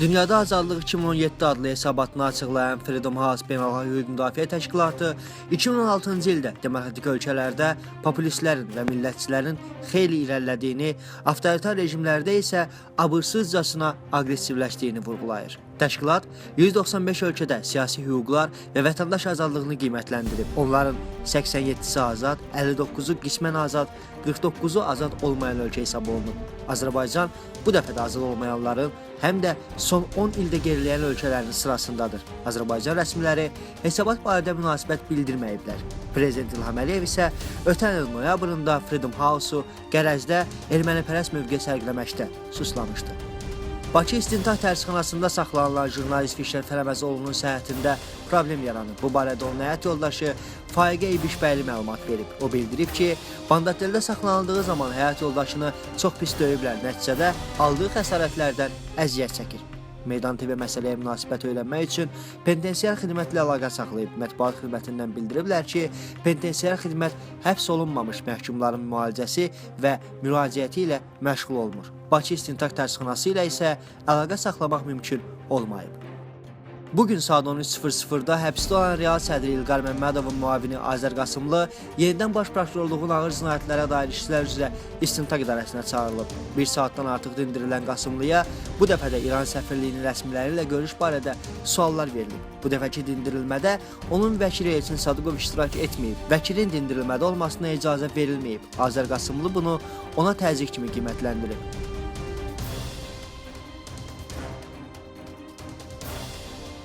Dünyada Azadlıq 2017 adlı hesabatını açıqlayan Freedom House Beynəlxalq Hüquq Müdafiə Təşkilatı 2016-cı ildə demokratik ölkələrdə populistlərin və millətçilərin xeyli irəlilədiyini, avtoritar rejimlərdə isə abırsızcasına aqressivləşdiyini vurğulayır. Təşkilat 195 ölkədə siyasi hüquqlar və vətəndaş azadlığını qiymətləndirib. Onların 87-si azad, 59-u qismən azad, 49-u azad olmayan ölkə hesab olunub. Azərbaycan bu dəfə də azad olmayanların, həm də son 10 ildə geriləyən ölkələrin sırasındadır. Azərbaycan rəsmiləri hesabat barədə münasibət bildirməyiblər. Prezident İlham Əliyev isə ötən il noyabrında Freedom House-u qərəzdə ermənipərəst mövqe sərgiləməkdə suslamışdı. Bakı İstintaq Həbsxanasında saxlanılan jurnalist Fişər Fərəməzoğlunun səhhətində problem yaranıb. Bu barədə onun həyat yoldaşı Faiqə İbişbəyli məlumat verib. O bildirib ki, Bandateldə saxlanıldığı zaman həyat yoldaşını çox pis döyüblər. Nəticədə aldığı xəsarətlərdən əziyyət çəkir. Meydan TV məsələyə münasibət öyrənmək üçün penitensiar xidmətlə əlaqə saxlayıb. Mətbuat xidmətindən bildiriblər ki, penitensiar xidmət həbs olunmamış məhkumların müalicəsi və müraciəti ilə məşğul olmur. Bakı İstintaq Həbsxanası ilə isə əlaqə saxlamaq mümkün olmayıb. Bu gün saat 13:00-da həbsdə olan Real sədri İlqar Məmmədovun müavini Azər Qasımlı yenidən Baş Prokurorluğun ağır cinayətlərə dair işlər üzrə İstintaq İdarəsinə çağırılıb. Bir saatdan artıq dindirilən Qasımlıya bu dəfə də İran səfirliyinin rəsmiləri ilə görüş barədə suallar verilib. Bu dəfəki dindirilmədə onun vəkili Elçin Sadıqov iştirak etməyib. Vəkilin dindirilmədə olmasına icazə verilməyib. Azər Qasımlı bunu ona təzyiq kimi qiymətləndirib.